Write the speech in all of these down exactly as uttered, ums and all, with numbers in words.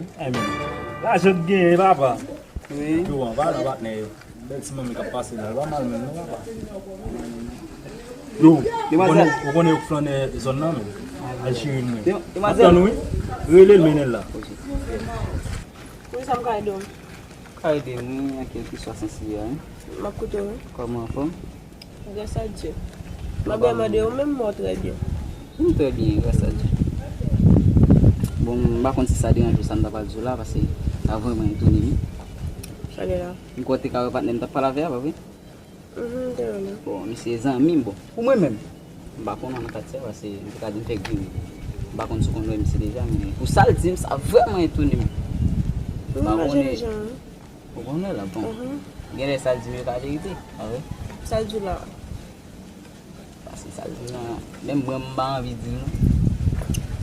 wi. Ay, men. Lajan k genyen, papa. Wi. Yo, anba la, patnè yo. Bèl ti manmi k ap pase la. Li pa mal menm, non, papa. Yo, ou konnen, ou konnen yo k flannen zòn nan, men. Al cheri m, men. Demwazèl. Ap tann ou, wi. Rele l, mennen l la. Wi, sa m ka ede w? Ka ede m, wi, an kèlkeswa sans li a, wi. M ap koute w, wi. Kòman, anfòm? Gras a Dye. M ap byen mande, ou menm, mwen trè byen. M trè byen, gras a Dye. Bon, m pa konn si sa deranje w, sa m ta pral di w la, paske sa vrèman etone m. Sa gen la? M kwè w te ka wè patnè m t ap pale avè a, pa vre? Mhm, m te wè l. Bon, misye zanmi m, bon. Pou mwen menm, m pa konn nan katye a, paske m te ka di m fèk vini. M pa konn si w konn wè misye deja, men pou sa l di m, sa vrèman etone m. M pa konnen. Ou konnen la, bon. Mhm. Genlè sa l di m yo ka verite, pa vre? Sa l di w la? Paske sa l di m nan, menm mwen, m pa anvi di l, non.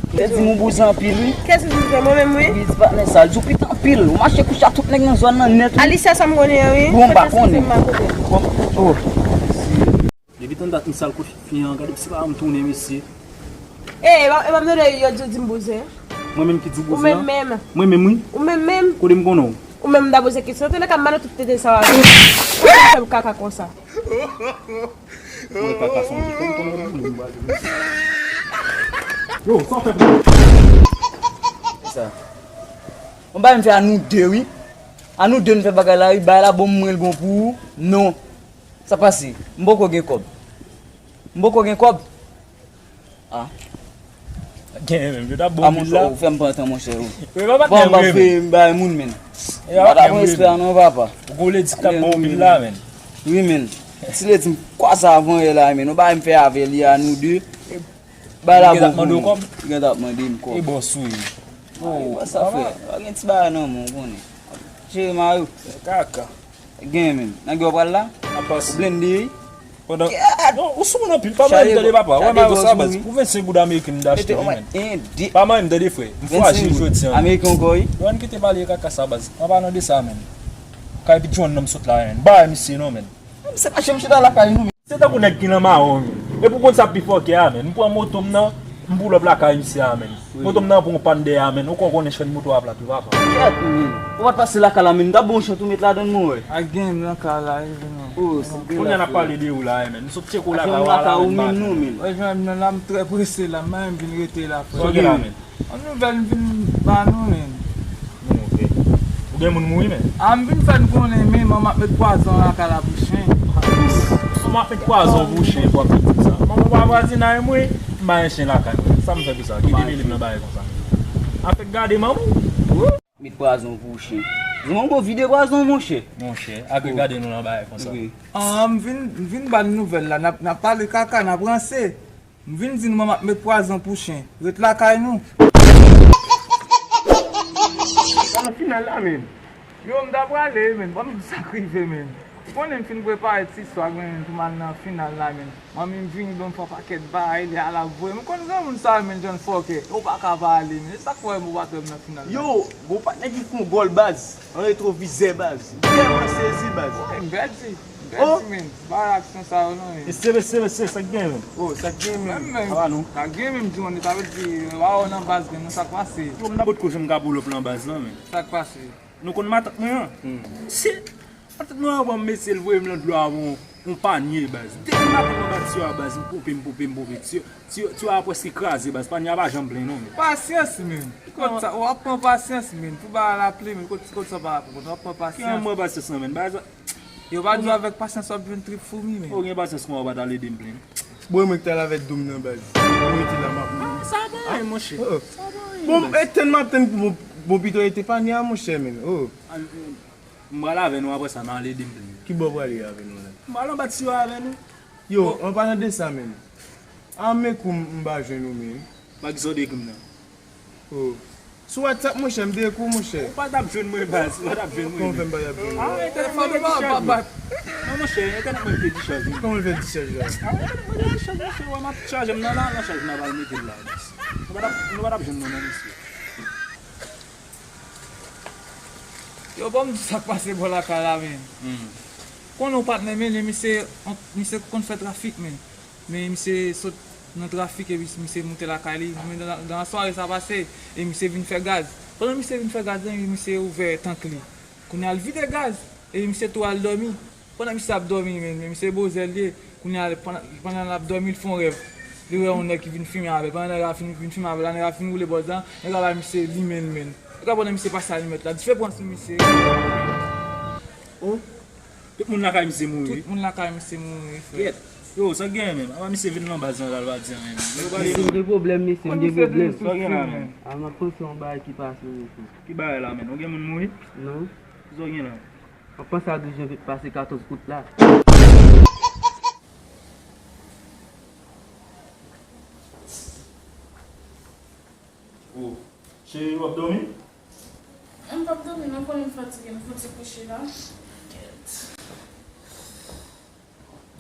Li di m ou bouzen anpil, wi. Kiyès ki di sa? Mwen menm, wi. Wi, di patnè sa. L di w piti anpil. Ou mache kouche ak tout nèg nan zòn nan nèt, wi. Alicia, sa m konnen an, wi. Bon, m pa konnen. Kote se m pa kote. Bon, oh. Depi tann dat m sal kot fi an, gade se pa m tounen, mesye. E, e pa, e pa m tande yo di, di m bouzen. Mwen menm ki di w bouzen an? Ou menm menm. Mwen menm, wi. Ou menm menm. Kote m konnen w? Ou menm m ta poze kesyon. Antouka, m ba nou tout tete sa w ap di. Ou fè m kaka konsa. Mwen kaka sonje. Fè m konnen w boule m ba li. Yo, sa w fè pou mwen? Sa. Yon bagay m fè a nou de, wi. A nou de nou fè bagay la, wi. Bagay la bon, mwen l bon pou ou. Non. Sa pase? M poko gen kòb. M poko gen kòb. Ah. Genyen menm, yo t ap ba w pil la. Ou fè m pran tan, monchè, wi. Bon, m pa fè m bay moun, men. M pa ta pran respè a non, papa. Ou gon ledi k t ap ba w pil la, men. Wi, men. Ti ledi m kwaze avan yè la, men. Nou bay m fè avè li a nou de. Bay la bon pou mwen. Li gen t ap mande m kòb. E bòs ou ye. Oh, sa fè. Pa gen ti bagay nan men w, konnen. Jere mayo. Kaka. Gen menm. Nèg yo pral la? Ou blende, wi. Pandan, non, ou sou moun anpil. Pa manyen m tande, papa. Wè mayo sa, baz. Pou vennsenk goud ameriken m t achte, wi, men. Pa manyen m tande, frè. M fwajil jodi a. Ameriken ankò, wi. Yo, ann kite pale kaka sa, baz. An palan de sa, men. Kay pi John nan m sot la, men. Bay misye non, men. Misye pa janm chita lakay nou, men. Se tankou nèg ki nan mawon, men. Epi w konn sa pi fòkè a, men. M pran moto m nan, m pull up lakay misye a, men. Moto m nan pran yon pàn dèyè a, men. Ou konnen chèn moto a plat, wi, papa. Kèt, men. Ou pa t pase lakay la, men. M ta ba w yon chant ou met ladann mwen wè. A gen m nan kay la, wi, non. Oh, se gen la. Kounye a n ap pale de ou la, men. M sot tcheke w lakay ou a la, men. Ou menm non, men. Wè, jan m nan la, m trè prese la, m pa menm vin rete la, frè. Sa w gen la, men? Yon nouvèl m vin ba nou, men. Nou, ok. Ou gen moun mouri, men? A, m vin fè n konnen, men, manman ap met pwazon lakay la pou chen. Manman ap met pwazon pou chen, pou ap di sa. Manman pa vwazinay mwen, m pa gen chen lakay mwen. Sa m fè pou sa? Ki demele m nan bagay konsa? Afèk gade manman w. Met pwazon pou chen. Yon bon vide pwazon, monchè. Monchè, ak gade nou nan bagay konsa. Wi. A, m vin, m vin ba n nouvèl la. N ap, n ap pale kaka, n ap ranse. M vin di nou manman ap met pwazon pou chen. Ret lakay nou. Sa nan final la, men. Yo, m ta prale, men. Ban m di sa k rive, men. Ou konnen m fin prepare ti swag, men, pou m al nan final la, men. Manmi m vini ban m fè yon pakèt bagay, li al ap voye. M konn granmoun sa yo, men, John fòkè. Ou pa ka pa ale, men. Se sa k fè ou pa t wè m nan final la. Yo, gon patnè ki fè yon gòl, baz. An retwovizè, baz. M tèlman sezi, baz. Wi, m pèdi. Pèdi, men. Ba aksyon sa yo non, men. Mesye, mesye, mesye, sa k gen, men? Oh, sa k gen, men? Men, men. Sa va, non? Sa gen, men, m di w, sa vle di, w a wè w nan baz, men, non, sa k pase? Yo, m nan bòt kote m ka pull up nan baz lan, men. Sa k pase? Nou konn matant mwen an? Hmm. Se matant mwen an, bon, mesye, l voye m nan dlo a, yon, yon panye, baz. Depi maten mwen bat tiyo a, baz, m ponpe, m ponpe, m ponpe. Tiyo, tiyo, tiyo a prèske kraze, baz. Panye a pa janm plen, non, men. Pasyans, men. Kot sa, w ap pran pasyans, men. Pou bagay la plen, men. Kot, kot sa pa rapò, w ap pran pasyans. Ki an mwen pasyans lan, men? Baz, Yo pa di w avèk pasyans w ap jwenn trip foumi, men. Ou gen pasyans kòman w pa t al ede m plenn? Bon, e mwen ki t al avèk dlo m nan baz. Mwen rete la, m ap. Ah, sa pa anyen, monchè. Oh, oh. Sa pa anyen, baz. Bon, e tann m ap tann pou bon, bon pito rete panye a, monchè, men. Oh. M pral avè nou, apre sa, n al ede m plenn. Ki bò w prale avè nou la? M pral anba tiyo avè nou. Yo, an palan de sa, men. A, men kou m, m pa jwenn ou, men. Pa ki sa w te ekri m nan. Oh. Sou WhatsApp, monchè, m te ekri w, monchè. Ou pa t ap jwenn mwen, baz. Ou pa t ap jwenn mwen. Kòman fè m pa t ap jwenn ou? Ah, entènèt mwen te dichaj. Non, monchè, entènèt mwen te dichaj, wi. Kòman l fè dichaj la? Ah, entènèt mwen te dichaj, monchè. Wè, m ap chaje m nan la, nan chaj m nan, pral mete l la, baz. Nou pa t ap, nou pa t ap jwenn mwen, non, mesye. Yo, ban m di sa k pase bò lakay la, men. Hmm. Konnen w patnè, men, men misye, misye konn fè trafik, men. Men misye sot nan trafik epi misye moute lakay li. Men dan, dan sware sa pase, e misye vin fè gaz. Pandan misye vin fè gaz la, misye ouvè tank li. Kounye a l vide gaz, epi misye tou al dòmi. Pandan misye ap dòmi, men, men misye bozè l ye. Kounye a, pandan, pandan l ap dòmi, l fè yon rèv. Li wè yon nèg ki vin fimen avè l. Pandan nèg la fin, vin fimen avè l la, nèg la fin woule bòz la, nèg la bay misye limen l, men. Nèg la pandan misye pase alimèt la, dife pran sou misye. Oh. Tout moun lakay misye mouri. Tout moun lakay misye mouri, frè. Yèt. Yo, sa k genyen menm? Apa misye vin nan baz lan la, l pa di anyen menm. Yo, ba li. Mesye, m gen pwoblèm, mesye, m gen pwoblèm. Sa w gen la menm? A, m ap panse yon bagay ki pase menm, frè. Ki bagay la menm? Ou gen moun mouri? Non. Sa w gen la? M ap panse a douz janvye k pase katòz out la. Oh. Cheri, w ap dòmi? M p ap dòmi non, konnen m fatige, m fouti kouche la. Kèt.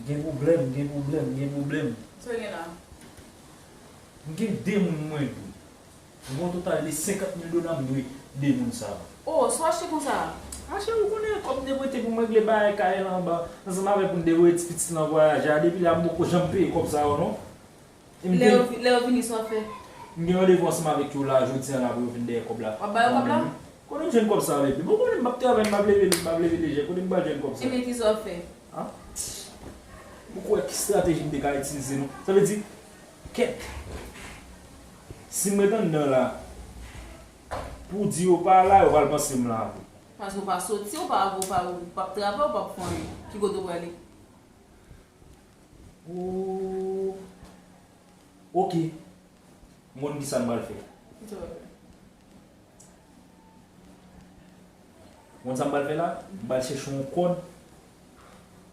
Gen pwoblèm, gen pwoblèm, gen pwoblèm. Sa w gen la? M gen de moun mwen dwe. M gen yon total de senkant mil dola m dwe de moun sa yo. Oh, sa w achte konsa? Achte, ou konnen kòb m te prete pou m regle bagay kay la anba, ansanm avèk pou n devoye ti pitit lan vwayaje a, depi la m poko janm peye kòb sa yo non. Lè yo, lè yo vini, sa w ap fè? M gen randevou ansanm avèk yo la, jodi a la, pou yo vin dèyè kòb la. W ap ba yo kòb la? Kote m jwenn kòb sa, bebe? Bon, kote m p ap travay, m p ap leve, m p ap leve lejè. Kote m pral jwenn kòb sa? Ebyen, ki sa w ap fè? Hein? Ou kwè ki estrateji m te ka itilize, non? Sa vle di, kèt. Si m ret anndan la, pou di yo pa la, yo pral panse m la tou. Paske w pa soti, w pa, w pa, w p ap travay, w p ap fè anyen. Ki kote w prale? Oh. Ok. M konn kisa m pral fè. Kisa w pral fè? Ou konn sa m pral fè la? M pral chèche yon kòd.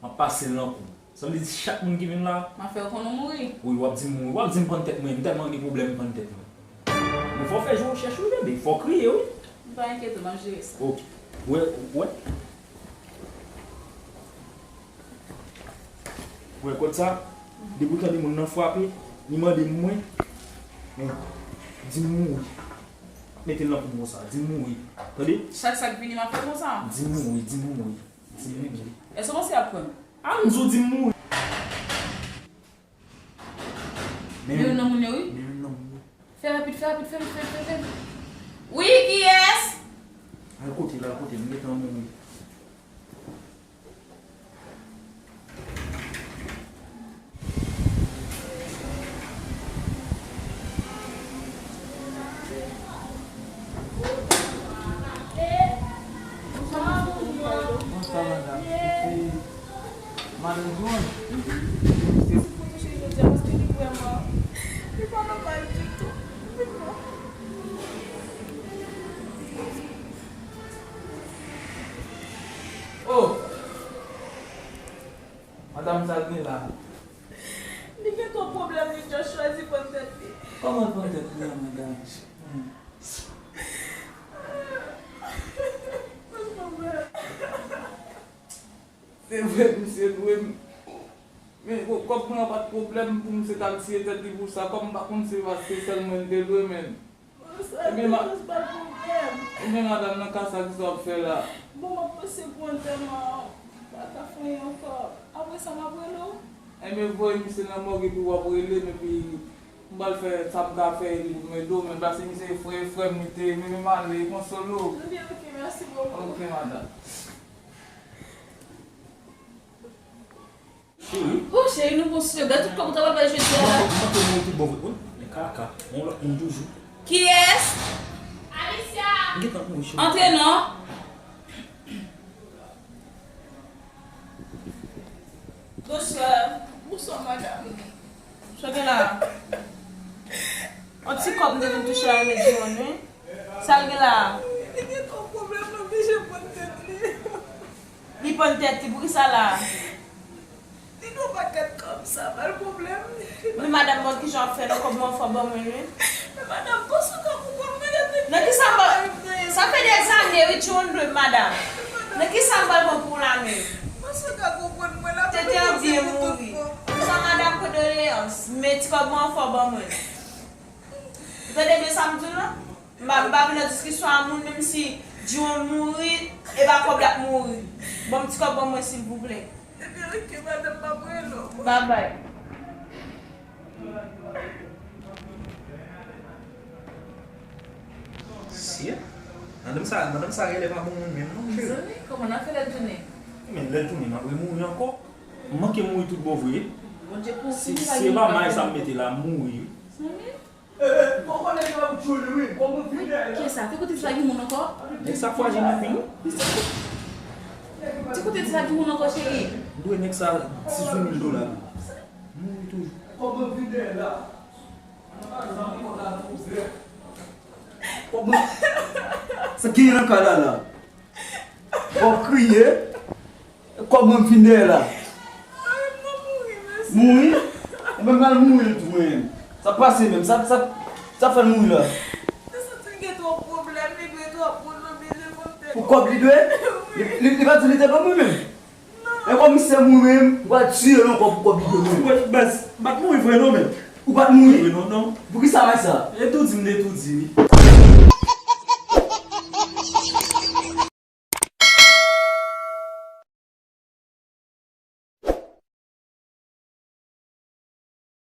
M ap pase l nan kou. Sa vle di chak moun ki vin la. M ap fè yo konnen w mouri. Wi, w ap di m mouri. W ap di m pann tèt mwen. M tèlman gen pwoblèm m pann tèt mwen. Men fò w fè je w chèch wi, bebe. Fò w kriye wi. M pa enkyete, m ap jere sa. Ok. Wè, wè. Wè kòd sa, depi w tande moun nan frape, li mande m mwen, men, di m mouri. Mete l nan kou m konsa, di m mouri. Tande? Chak sa k vini, m ap fè konsa. Di m mouri, di m mouri. Di m mouri. Èske w panse y ap kwè m? A, m di w di m mouri. Men youn nan moun yo, wi. Men youn nan moun yo. Fè rapid, fè rapid, fè vit, fè vit, fè vit. Wi, kiyès? Al kote l, al kote l, m gentan mouri. Bonswa, madanm. Se madanm Joan. Mwen te cheri jodi a paske li vrèman, li pa nòmal ditou. Oh! Madanm, sa l gen la? Li gen twòp pwoblèm, li just chwazi pann tèt li. Kòman l pann tèt li an, madanm? Hmm. Se vre, misye dwe m. Men, kò-, kòb mwen an pa t pwoblèm pou misye t al tiye tèt li pou sa. Kòm m pa konn si se pa se sèl mwen l te dwe, men. Ebyen, ma-, ebyen, madanm, nan ka sa, kisa w ap fè la? Bon, m ap panse pou antèman an. M pa ka fè anyen ankò. Apre sa, m ap rele w. Ebyen, voye misye nan mòg epi w ap rele m, epi m pral fè sa m ka fè epi pou m ede w, men pase misye frè, frè m li te ye, men, men m ale, konsole w. Ebyen, ok, mèsi bokou. Ok, madanm. Cheri. Oh, cheri, nou gon sou yo. Gad tout kòb ou ta pral bay jodi a la. Mwen, mwen, mwen, mwen, tout bon, wi. Men kaka, yon lòt moun toujou. Kiyès? Alicia! M gentan mouri, cheri. Antre non. Bonswa. Bonswa, madanm. Sa w gen la? Yon ti kòb m te vin touche a, men di mwen, wi. Sa l gen la? Li gen twòp pwoblèm, l oblije pann tèt li. Li pann tèt li, poukisa la? Li gen yon pakèt kòb, sa pa l pwoblèm. Men madanm, bon, kijan w ap fè non, kòb mwen fò ban mwen, wi. Men madanm, panse w ka konprann mwen lè te... Nan kisa m ba, sa fè dèzane, wi, John Doe, madanm. Nan kisa m pral pran pou w la menm? Panse w ka konprann mwen la. Tete an byen mouri. Sa madanm, kondoleyans, men ti kòb mwen fò ban mwen. Ou tande byen sa m di w lan? M pa, m pa vin nan diskisyon a moun, menm si John mouri, e pa kòb l ap mouri. Ban m ti kòb ban mwen, silvouplè. Epi rete madanm pa mwen non. Babay. Shit. Madanm sa, madanm sa rele pa bon moun menm non, cheri. Mezanmi, kòman n a fè lè l tounen? Men lè l tounen, m ap remouri ankò. M manke mouri tout bon vre. Bondye pou si, si e pa may sa m mete la, m mouri wi. Mezanmi. Mwen, kiyès sa? Te kote di sa gen moun ankò? Nèg sa fwajil anpil wi. Te kote di sa gen moun ankò, cheri? M dwe nèg sa dizuit mil dola. Mouri toujou. Kòman? Sa gen nan kay la la? W ap kriye? Kòb mwen fin dèyè la. Mouri? Enben m al mouri l tou mwen. Sa pase menm? Sa, sa, sa fè l mouri la? Pou kòb li dwe? Li, li, li pa di li te ban mwen menm. E kòm misye mouri menm, m pral tiye l ankò pou kòb li dwe mwen. Baz, m pa t mouri vre non menm. Ou pa t mouri? Vre non, non. Poukisa may sa? Etoudi, m te etoudi wi.